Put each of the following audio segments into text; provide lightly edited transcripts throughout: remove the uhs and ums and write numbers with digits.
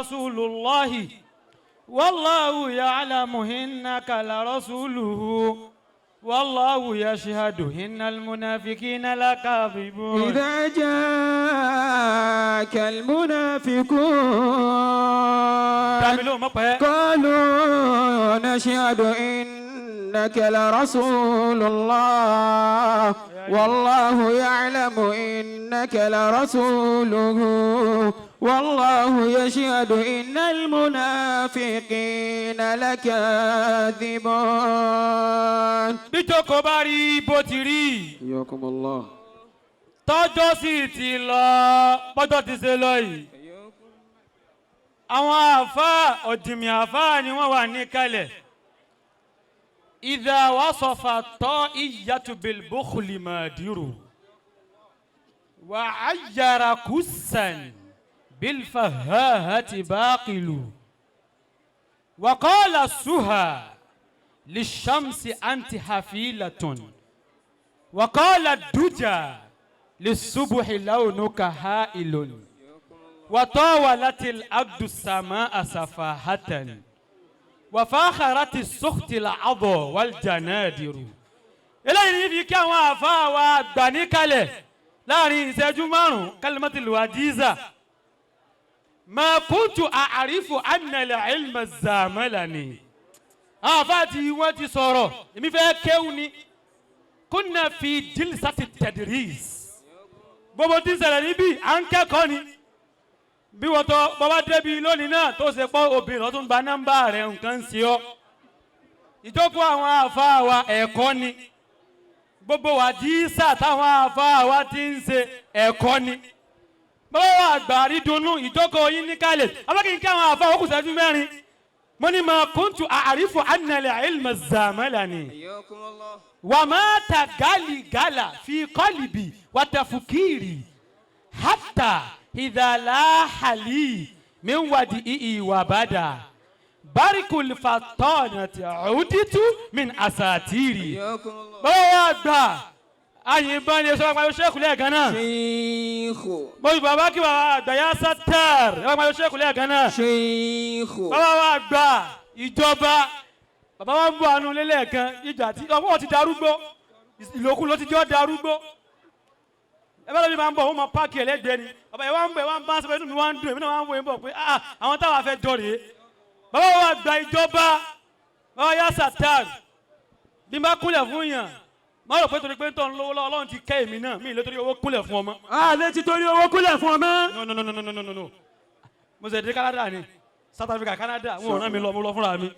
لرسول الله والله يعلم إنك لرسوله والله يشهد إن المنافقين لكاذبون. إذا جاءك المنافقون Dàmí lóhùn mọ́ pẹ́. قالوا نشهد إنك لرسول الله والله يعلم إنك لرسوله والله يشهد إن المنافقين لكاذبون. Bí jókòó bá rí bó ti rí, حياكم الله. Tọ́jọ́ sì ti lọ bọ́jọ́ ti ṣe lọ yìí, àwọn àáfàá ọ̀dìmì àáfàá ni wọ́n wà níkàlẹ̀. إذا وصف الطائية بالبخل مادر وعير كسا بالفهاهة باقل وقال السهى للشمس أنت حفيلة وقال الدجى للصبح لونك هائل وطاولت الأرض السماء سفاهة وفاخرت السخط العظى والجنادر. Eléyìí ní fi kí àwọn àáfàá wa gbà níkàlẹ̀ láàrin ìṣẹ́jú 5. كلمة الوجيزة ما كنت أعرف أن العلم زاملني. Àwọn àáfàá tí wọ́n ti sọ̀rọ̀, èmi fẹ́ kéwù ni. كنا في جلسة التدريس. Gbogbo tí ń ṣẹlẹ̀ níbí, à ń kẹ́kọ̀ọ́ ni. Bí wọ́n tọ́ bọ́bá débi lónìí náà tó ṣe pọ́ obìnrin lọ́tún gba nọ́mbà rẹ̀, nǹkan ń ṣe ọ́. Ìjókòó àwọn àáfàá wa, ẹ̀kọ́ ni. Gbogbo wa jísà táwọn àáfàá wa ti ń ṣe, ẹ̀kọ́ ni. Bọ́lá wa àgbà àrídùnnú ìjókòó yín níkàlẹ̀ abákìí kí àwọn àáfàá ó kù ṣẹ́jú 4. Mo ní ما كنت أعرف أن العلم زاملني حياكم الله. وما تغلغل في قلبي وتفكيري حتى إذا لاح لي من ودئه وبدا برق الفطانة عدت من أساطيري. حياكم الله. Bọ́lá wa gbà àyìnbọn ni sọ pé ṣéèkù lẹ́ẹ̀kan náà. شيخ. Mo fi bàbá kí bàbá àgbà yá sátàr ẹ bá pàṣẹ ṣéèkù lẹ́ẹ̀kan náà. شيخ. Bàbá wa gbà ìjọba, bàbá wa ń bọ̀ àánú lélẹ̀kan ìjà tí ọwọ́ ti darúgbó, ìlòkù ló ti jọ́ darúgbó. Ẹ bá lóbi máa ń bọ̀, wọ́n máa park ẹ̀ lẹ́gbẹ̀ẹ́ ni. Bàbá ẹ wá ń bọ̀, ẹ wá ń bá sọ pé inú mi wá ń dùn, èmi náà wá ń wò yín bọ̀ pé ah, àwọn táwa fẹ́ jọ rèé. Bàbá wa gba ìjọba, bàbá yá sátàr, bí n bá kúnlẹ̀ fún yàn, má rò pé torí pé ń tọ́ ń lówó lọ́wọ́ Ọlọ́run ti kẹ́ èmi náà mi ì lè torí owó kúnlẹ̀ fún ọmọ. A lè ti torí owó kúnlẹ̀ fún ọmọ. No, no, no, no, no, no, no, no. Mo ṣe dé Canada ni, South Africa, Canada, wọn ò rán mi lọ, mo lọ fúnra mi,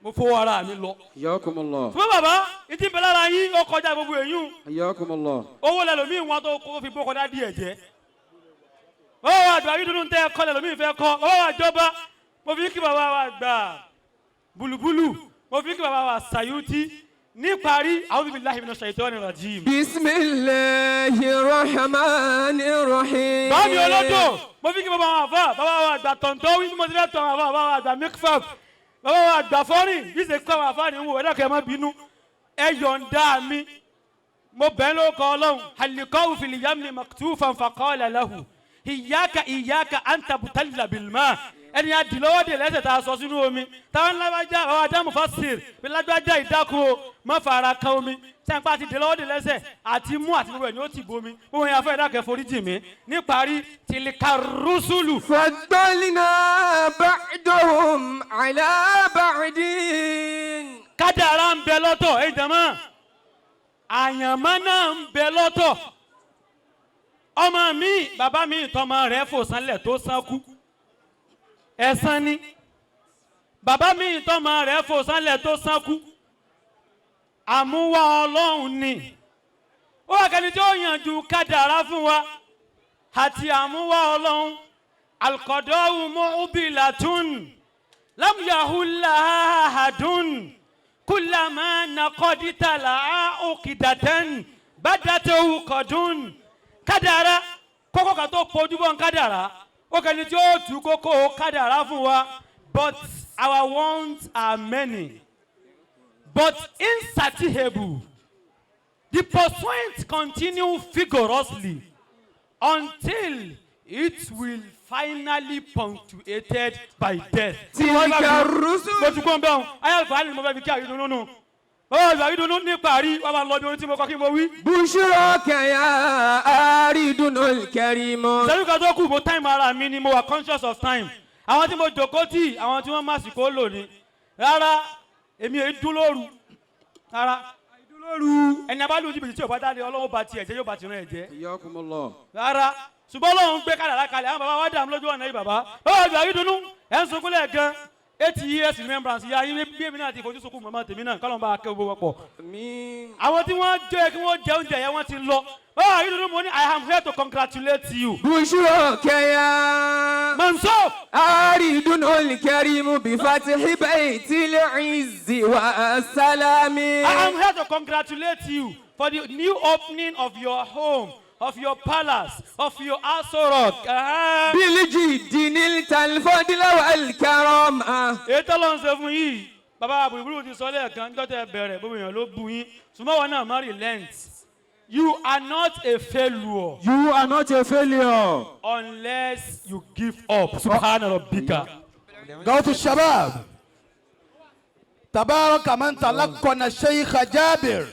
mo fowó ara mi lọ. حياكم الله. Fún bàbá ìtì bẹ́ẹ̀ lára yín, ó kọjá gbogbo èyún. حياكم الله. Owó lẹ́lòmíì wọn tó kó fi bó kọjá díẹ̀ jẹ́. Bàbá wa àgbà yìí dúdú ń tẹ́ ẹ̀kọ́ lẹ́lòmíì fẹ́ kọ́. Bàbá wa jọba, mo fi kí bàbá wa gbà bùlùbùlù, mo fi kí bàbá wa Sàyútì. Níparí, أعوذ بالله من الشيطان الرجيم. بسم الله الرحمن الرحيم. Báàmì olódò, mo fi kí bàbá wa àfà, bàbá wa àgbà tọ̀ntọ́ wí bí mo ti fẹ́ tọ̀ àwọn àfà, bàbá wa àgbà mikfaf, bàbá wa àgbà fọ́rìn bí ṣe kọ́ àwọn àfà ní wò. Ẹ dákẹ́, ẹ má bínú, ẹ yọ̀ǹda mi, mo bẹ́ẹ̀ ló kọ́ Ọlọ́run. ألقاه في اليم مكتوفا فقال له إياك إياك أن تبتل بالماء. Ẹni adìlọ́wọ́dè lẹ́sẹ̀ tá a sọ sínú omi táwọn lágbájá, àwọn adámù fásitì bí lágbájá ìdákun o, má fara kan omi sẹ́ńpá àti dìlọ́wọ́dè lẹ́sẹ̀ àti mú àti gbogbo ẹ̀ ní ó ti bomi gbogbo yẹn afẹ́. Ìdákẹ́, foríjì mi. Níparí, تلك الرسل فضلنا بعضهم على بعض. Kádàrá ń bẹ lọ́tọ̀ ẹ jàmá, àyànmọ́ náà ń bẹ lọ́tọ̀. Ọmọ mi, bàbá mi, ìtọ́mọ rẹ̀ fò sánlẹ̀ tó sánkú, ẹ̀san ni. Bàbá mi, ìtọ́mọ rẹ̀ fò sánlẹ̀ tó sánkú, àmúwá Ọlọ́run ni. Ó wà kẹ́ni tí ó yànjú kádàrá fún wa àti àmúwá Ọlọ́run. القضاء معضلة لم يحلها أحد كلما نقضت لها عقدة بدت عقد. Kádàrá, kókó kan tó pojú bọ́ ń kádàrá, ó kẹ́ni tí ó tú kókó kádàrá fún wa. But our wants are many but insatiable. The pursuit continue vigorously until it will finally punctuated by death. تلك الرسل Mo ti kó ń bẹ́ẹ̀ hàn ayé àlùfáà ni mo fẹ́ fi kí àrídùnnú nù. Bàbá àgbà àrídùnnú ní parí wàá máa lọ bí ohun tí mo kọ́ kí mo wí. بشراك يا أريد الكريم. Ìṣẹ́jú kan tó kù, mo time ara mi ni, mo wà conscious of time. Àwọn tí mo jòkó tì, àwọn tí wọ́n má sì kó lò ní. Rárá, èmi èyí dún lóru. Rárá, lóru. Ẹni abá lu jìbìtì tí ò bá dáre, Ọlọ́run bá tiẹ̀ jẹ́, yóò bá tirẹ̀ jẹ́. حياكم الله. Rárá, ṣùgbọ́n Ọlọ́run gbé kádàrá kalẹ̀. Àwọn bàbá wa dààmú lójú ọ̀nà yìí. Bàbá àgbà àrídùnnú, ẹ̀ ń sunkún lẹ́ẹ̀kan, 80 years remembrance ya yín, bí èmi náà ti fojú sunkún mọ́mọ́ tèmi náà, kọ́lọ́n bá kẹ́ gbogbo pọ̀. آمين. Àwọn tí wọ́n jẹ́ kí wọ́n jẹ oúnjẹ yẹn, wọ́n ti lọ. Bàbá àrídùnnú, mo ní I am here to congratulate you. بشراك يا Mansour. أريد الكريم بفتح بيت العز والسلام. I am here to congratulate you for the new opening of your home, of your palace, of your Aso Rock. بالجد نلت الفضل والكرم. Èyí tó lọ́n ṣe fún yìí, bàbá àbúrò ti sọ lẹ́ẹ̀kan níjọ́ tẹ́ bẹ̀rẹ̀, gbogbo èèyàn ló bu yín, ṣùgbọ́n wọn náà má relent. You are not a failure You are not a failure. unless you give up. سبحان ربك. غوث الشباب، تبارك من تلقنا الشيخ جابر.